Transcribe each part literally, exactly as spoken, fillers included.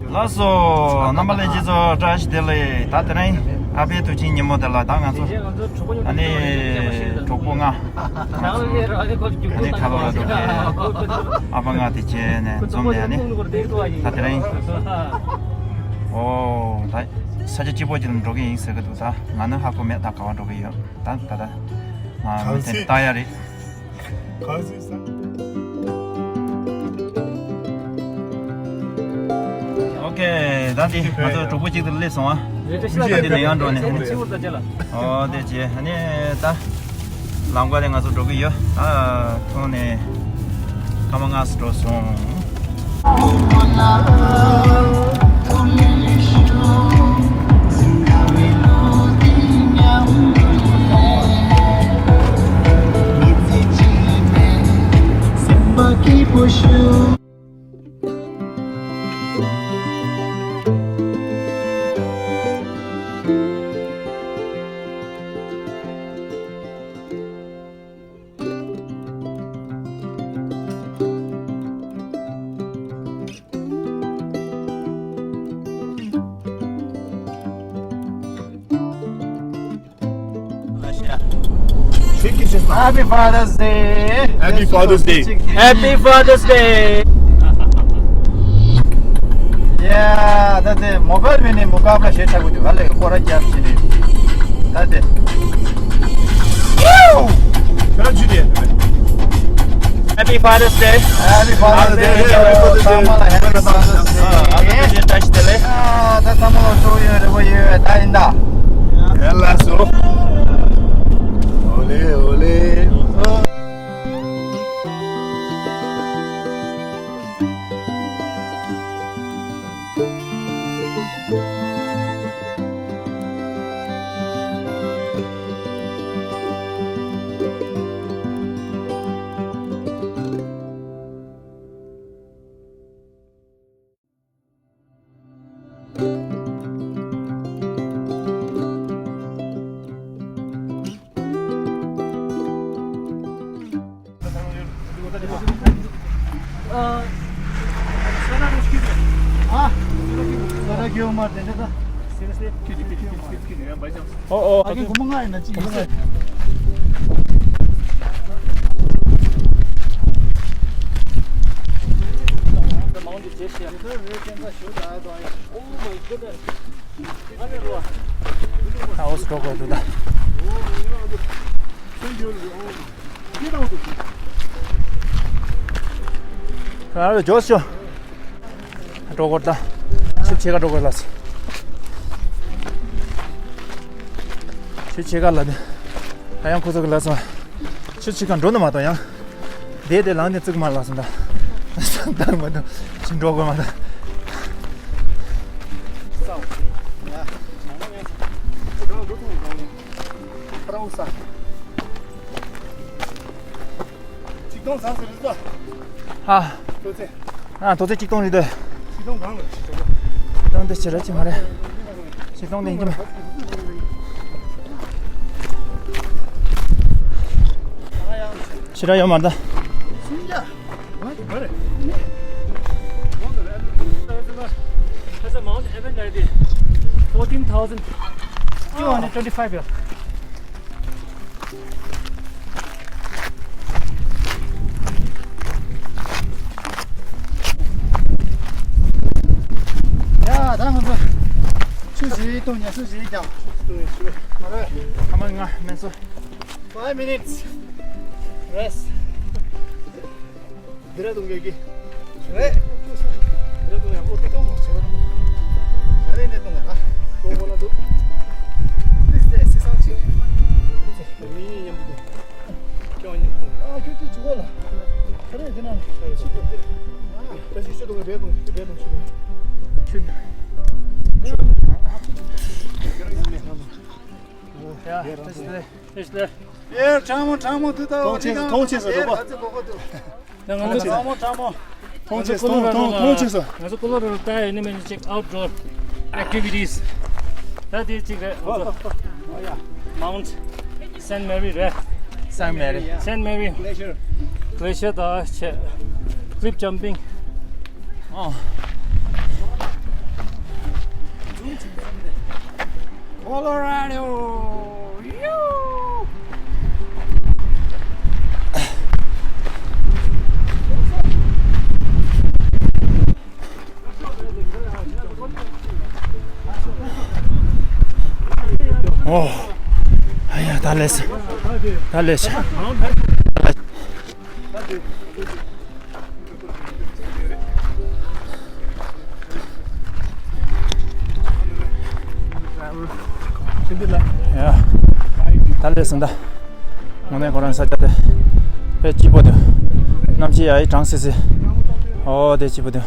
ལགས་སོ། རྣམ་པ་ལྷན་རྒྱས་ཚོ་བཀྲ་ཤིས་བདེ་ལེགས། ད་དེ་རིང་ཨ་ཕའི་དུས་ཆེན་ཉིན་མོ་དེ་ལ་ད་ང་ཚོ་ཨ་ནི་གྲོགས་པོ་ལྔ། ང་ཚོ་ཨ་ནི་ཁ་ལོ་ལ་འགྲོ་མཁན་ཨ་ཕ་ལྔ་དེ་བྱས་ནས་འཛོམས་ནས་ཨ་ནི་ད་དེ་རིང་ཨོ་ད་ས་ཆ་གཅིག་པོ་ཅིག་ལ་འགྲོ་གི་ཡིན་ཟེར་གི་འདུག་ད་ང་ནི་ཧ་གོ་མེད། ད་ག་པར་འགྲོ་གི་ཡོད། ད་ད་ད་ང་མི་དེ་ལྟ་ཡ་རེད། གང་ཟེར་ས། ཨོ་ཁེ། ད་འདི་ང་ཚོ་གྲོགས་པོ་གཅིག་ཏུ་སླེབས་སོང་ཨ། ད་འདི་ནས་ཡང་འགྲོ་ནས། ཨོ་དེ་རྗེས་ཨ་ནི་ད་ལམ་ཁ་ལ་ང་ཚོ་འགྲོ་གི་ཡོད། ད་ཐོག་ནས་སྐར་མ་ལྔ་ཙམ་འགྲོ་སོང་། Happy Father's Day. Happy Father's Day. Happy Father's Day. ཡ། ད་དེ་མོ་བལ་མི་ནི་མུ་ཀ་པ་ཞེ་ཆག་གི་འདུག་ཧ་ལས་སྐོར་ར་རྒྱབ་ཀྱི་རེད། ད་དེ། ཁྱོད་རང་ཇུ་དེ། Happy Father's Day. Happy Father's Day. ཚང་མ་ལ་Happy Father's Day. ཨ་ད་ཚང་མ་ལ་གྲོགས་ཡོད་རེ་བ་ཡོད་ད་ཡིན་ད། ཡ་ལགས་སོ། ཨོ་ལེ་ཨོ་ལེ། ཨ། ཨོ་ཨོ། ཨ་ཀི་གོ་མ་ང་ཡིན་ན་ཅི་ཡིན་ཟེར། ཨ་འོ་སི་གྲོགས་པོ་འདུག་ད། ཨ་ལོ་ཇོ་ཤོ། གྲོགས་པོ་ད། ཆུ་ཕྱེད་ཀ་གྲོགས་པོ་ལ་སོ། ཆུ་ཕྱེད་ཀ་ལ་དེ། ད་ཡང་ཁོ་ཚོ་གི་ལ་སོ། ཆུ་ཕྱེད་ཀ་འགྲོ་ནི་མ་གཏོགས་ཡང་། དེ་དེ་ལངས་ནས་བཙུགས་མ་ལགས་སོང་ད། ད་མ་གཏོགས་ཕྱིན་འགྲོ་དགོས་མ་ད། ཆིག་སྟོང་ཟ་ཟེར་རེད་ད། ཧ། ལྟོ་ཚེ། ཨ་ལྟོ་ཚེ་ཆིག་སྟོང་རེད་ད། ཆིག་སྟོང་གང་ལ་ཆིག་སྟོང་། ཆིག་སྟོང་དེ་ཞེ་དྲག་ཅིག་མ་རེད། ཆིག་སྟོང་དེ་ཡིན་གྱི་མ། ཞེ་དྲག་ཡོད་མ་རེད་ད། That's a Mount Everest, fourteen thousand two hundred twenty-five ཡ། ཡ་ད་ང་ཚོ་ཆུ་ཞིག་བཏུང་ཉལ་ས་ཞིག་ཀྱང་མ་རེད། ཐ་མ་ང་མེད་སོ། Five minutes rest. འདི་ར་གཏོང་གི་གི། རེད། འདི་ར་གཏོང་ཡག་པོ་སྟེ་གཏོང་མ་བྱེད་པ། ད་རེས་ནས་གཏོང་བ་ད། གཏོང་གོ་ན་འདུག་དེ་སྟེ་སི་སང་ཆེ། མི་གཉིས་མཉམ་དུ་གཏོང་། ཁྱོད་མཉམ་དུ། ཨ་ཁྱོད་དེ་བྱུག་པ་ལ། ད་རེས་དེ་ན་ཆུ་གཏོང་དེ། ཨ་ད་ཤི་ཤི་གཏོང་བའི་རྦད་གཏོང་རྦད་གཏོང་ཤི་གཏོང་། ཁྱོད། ཡ་ད་ཤི་ལེ། ཨེ་ལ། ཡེ་ཕྲ་མོ་ཕྲ་མོ་དུ་ད། ཐོང་ཆེ་ཐོང་ཆེ་ས་རོ་པ། ད་ང་ཚོ་ཕྲ་མོ་ཕྲ་མོ། ཐོང་ཆེ་ཐོང་ཐོང་ཐོང་ཆེ་ས། ང་ཚོ་ཀོ་ལོ་ར་ལ་ད་ཨེ་ནི་མེ་ནི་ཅིག་outdoor activities ད་དེ་ཅིག་རེད། ང་ཚོ་Mount Saint Mary རེད། Saint Mary Saint Mary glacier glacier ད་ཆེ། cliff jumping ཨོ། Colorado. ཨོ། ཨ་ཡ། ད་ལེས། ད་ལེས། ཡ། ད་ལེས་སོང་ད། དངོས་གནས་ཁོ་རང་ས་ཆ་དེ་དཔེ་སྐྱིད་པོ་འདུག་གནམ་གཤིས་ཡ་ཡི་གྲང་སི་སི། ཨོ་དེ་སྐྱིད་པོ་འདུག་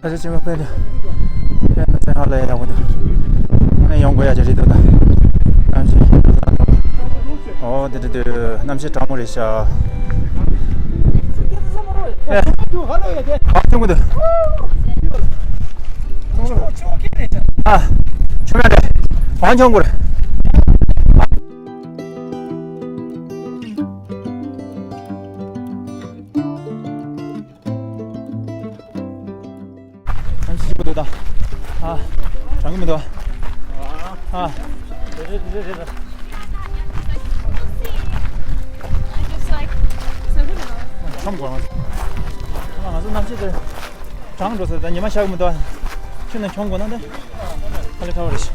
ཁ་ཆེ་ཆེན་པོ་ཕེབས་དུས། ཕེབས་ན་ཚེ་ཧ་ལས་ཡག་པོ་འདུག་ཨ་ནི་ཡོང་དགོས་ཡ་ཅིག་རེད་འདུག་ད། གནམ་གཤིས། ཨོ་དེ་དེ་དེ་གནམ་གཤིས་གྲང་མོ་རེད་ཤག་ཨེ། ཨ་ཆུང་གི་འདུག་ཨ། ཆུང་ཡ་རེད། ཨ་ཆུང་གི་རེད། གནམ་གཤིས་སྐྱིད་པོ་འདུག་ད། ཨ། གྲང་གི་མི་འདུག་ཨ། ཁམས་གོ་ང་ཚོ་གནམ་གཤིས་དེ་གྲང་འགྲོ་ས། ད་ཉི་མ་ཤར་གི་མི་འདུག་ཨ། ཁྱོད་ནས་མཆོང་དགོས་ན་ད་ཧ་ལས་ཁ་བ་རེད། ལགས་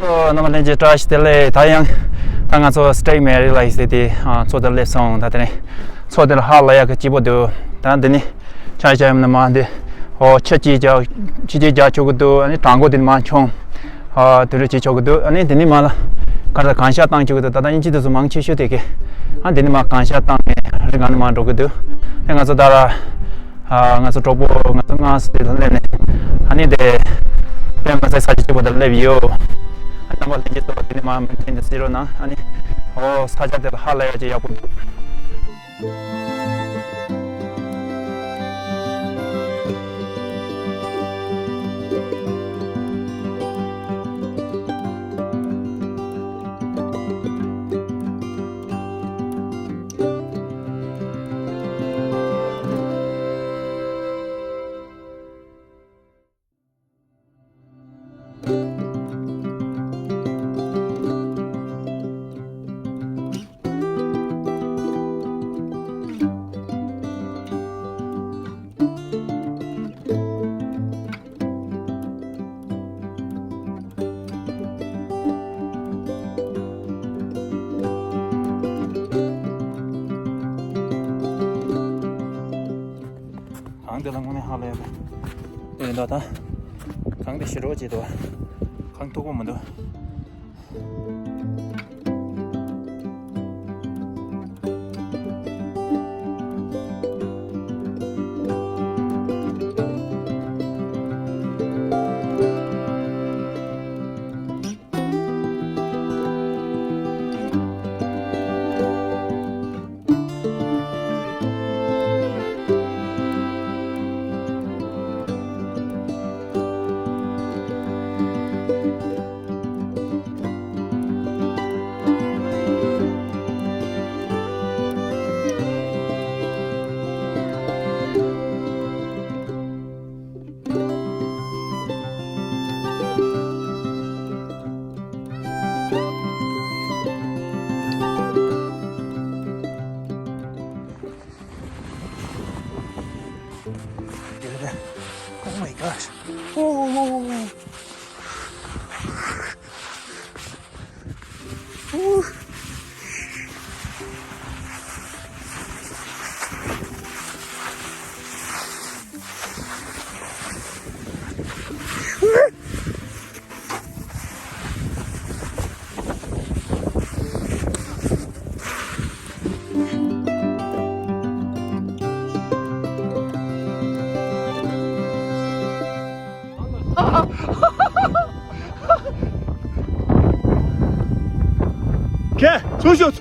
སོ། རྣམ་པ་ལྷན་རྒྱས་བཀྲ་ཤིས་བདེ་ལེགས། ད་ཡང་ད་ང་ཚོ་སི་ཊེག་མེ་རི་ལ་ཡི་ཟེར་དེ་མཚོ་དེར་སླེབས་སོང་། ད་དེ་ནས་མཚོ་དེར་ཧ་ལས་ཡག་གི་སྐྱིད་པོ་འདུག་ད་འདི་ནི་ཆ་ཆ་ཡོང་ན་མ་འདི་ཨོ་ཆུ་སྐྱིད་རྒྱག་ཆུ་སྐྱིད་རྒྱག་ཆོག་གི་འདུག་ཨ་ནི་གྲང་མགོ་དེ་ནི་མ་མཆོང་། ཨ་དེ་འདྲ་བྱེད་ཆོག་གི་འདུག་ཨ་ནི་དེ་ནི་མ་ལ་ག་རེ་གང་ཤ་བཏང་ཆོག་གི་འདུག་ད་ལྟ་དབྱིན་ཇི་དེ་ཚོ་མང་ཆེ་ཤོས་དེ་གི་ཨ་དེ་ནི་མ་གང་ཤ་བཏང་ནས་རི་སྒང་ནས་མ་འགྲོ་གི་འདུག་ཨ་ང་ཚོ་ད་ར་ཨ་ང་ཚོ་གྲོགས་པོ་ང་ཚོ་ལྔ་ཙམ་དེ་ལ་སླེབས་ནས་ཨ་ནི་དེ་དཔེ་མི་སྲིད་ས་ཆ་སྐྱིད་པོ་དེར་སླེབས་ཡོད། ཨ་རྣམ་པ་ལྷན་རྒྱས་ཚོ་དེ་ནི་མ་མུ་མཐུད་དུ་གཟིགས་རོགས་གནང་། ཨ་ནི་ཨོ་ས་ཆ་དེ་ལ་ཧ་ལས་ཡག་ཅིག་ཡག་པོ་འདུག་འདི་ལ་དངོས་གནས་ཧ་ལས་ཡོད་པས། དེ་ཡིན་ད་ད། གངས་དེ་ཞེ་དྲག་ཅིག་འདུག་གངས་མཐུག་པོ་མི་འདུག Oh my gosh. Oh. ཁྱེད་ཚུར་ཤོག་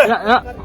ཡ་ཡ།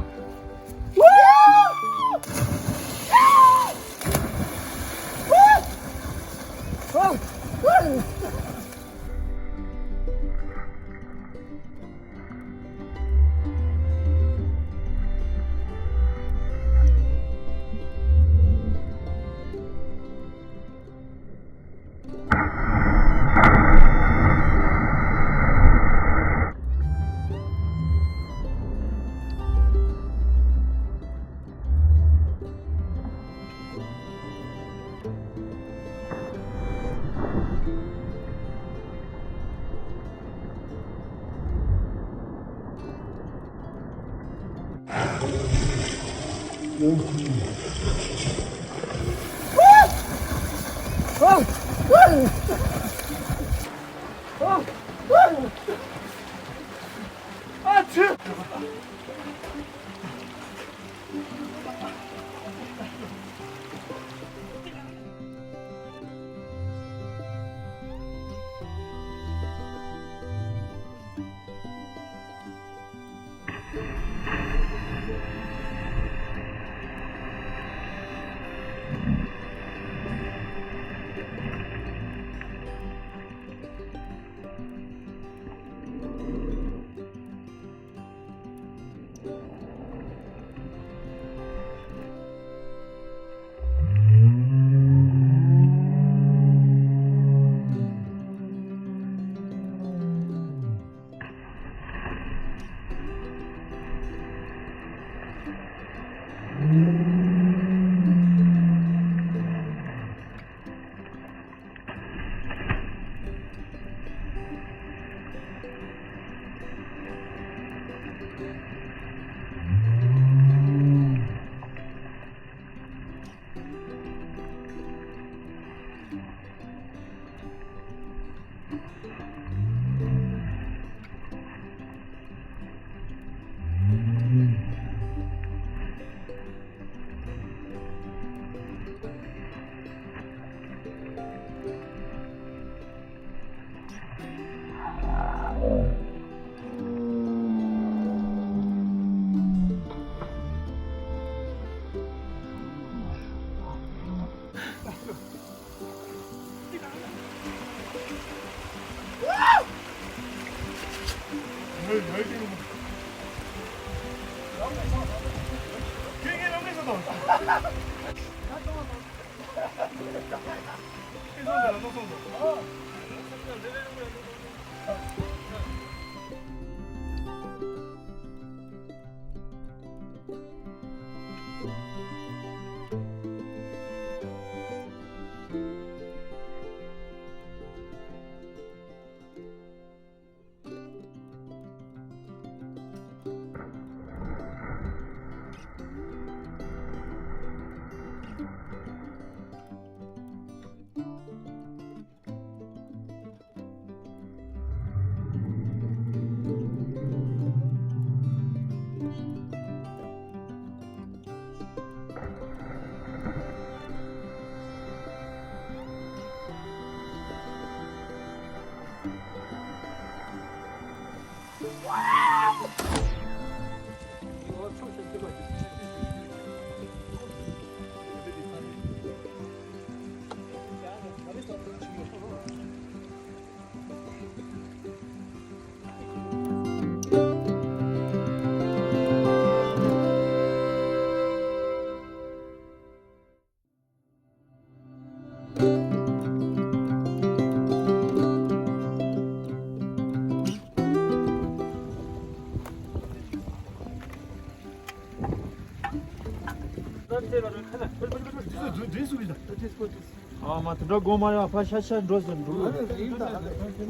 ཨ་མ་དེ་འདྲ་དགོས་མ་རེད། ཕ་ཤ་ཤ་འགྲོ་ཟེར་འགྲོ།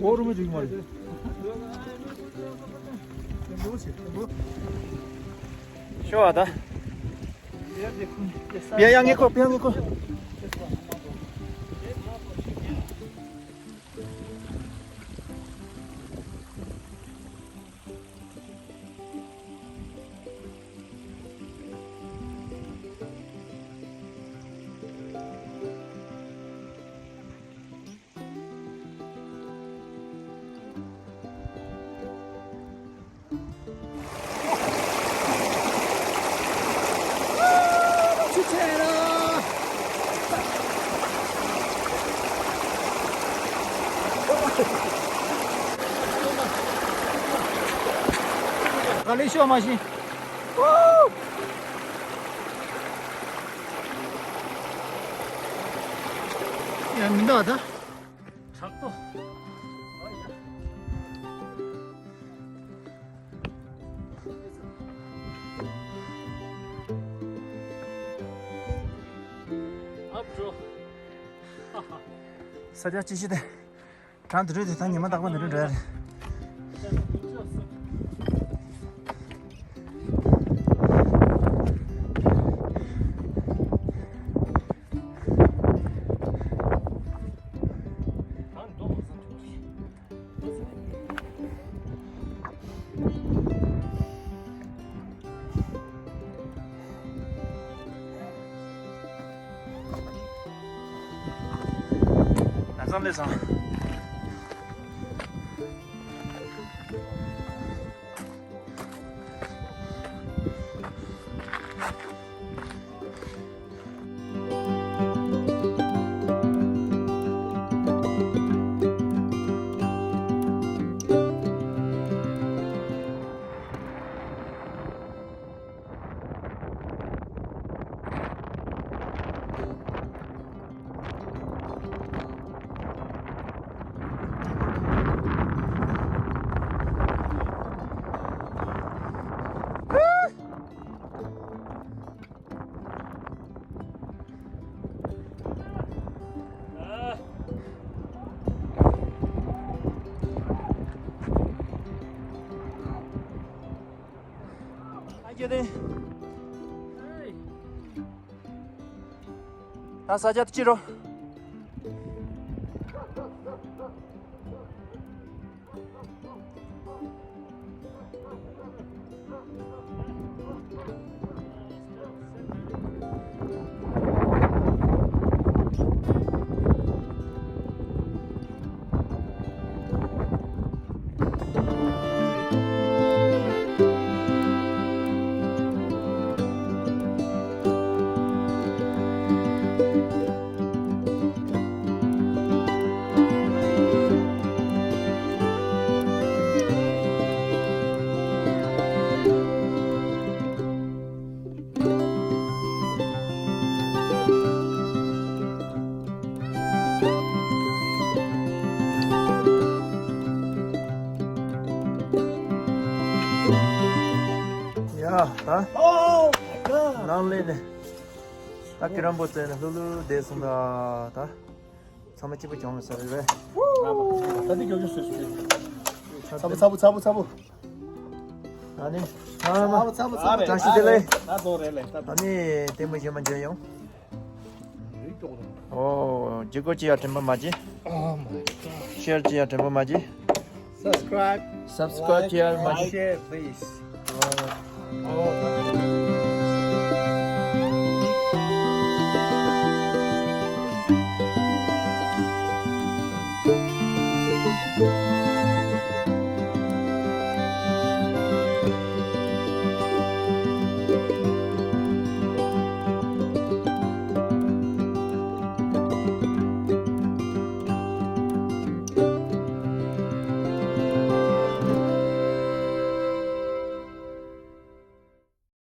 འོ་རུ་མི་འགྲིག་མ་རེད། ཤོ་ཨ་ད། ཡ་ཡ་ངེ་ཁོ་ཡ་ངེ་ཁོ། ག་ལེ་ཤོག་མ་ཤི། ཡ་མི་འདུག་ད། དྲག་པོ། ཨབ་འགྲོ། ས་རྒྱ་ཅི་ཞིག་དེ། གྲང་དུ་རུད་དེ་ད་ཉི་མ་དག་པ་འདི་རུ་འགྲོ་ཡ་རེད། ལམ་སང་སླེབས་སོང་། ཨ་ཀྱེ་དེ། ད་ས་ཆ་དེ་ཅི་རོ། ད། Oh my god. ནང་ལས་ནས། ད་ཀི་རམ་པོ་བཙལ་ནས་ལྷུ་ལྷུ་བསྡད་སོང་ད། ད། ཚང་མ་གཅིག་པ་གྱོང་མི་ཟ་རེད་པས། ད་འདི་མགྱོགས་མགྱོགས་བཟོས་བཟོས། ཚ་པོ་ཚ་པོ་ཚ་པོ་ཚ་པོ། ཨ་ནི། ཚ་པོ་ཚ་པོ་ཚ་པོ། བཀྲ་ཤིས་བདེ་ལེགས། ད་རྫོགས་རེད་ལས་ད། ཨ་ནི་ལྟད་མོ་གཞན་མ་མཇལ་ཡོང་། ཨོ། བརྒྱུད་སྐུར་ཅི་ཡང་དྲན་པ་མ་བརྗེད། Oh my god. ཤེར་ཅི་ཡང་དྲན་པ་མ་བརྗེད། Subscribe. Subscribe ཅི་ཡང་མ་བརྗེད། Share please.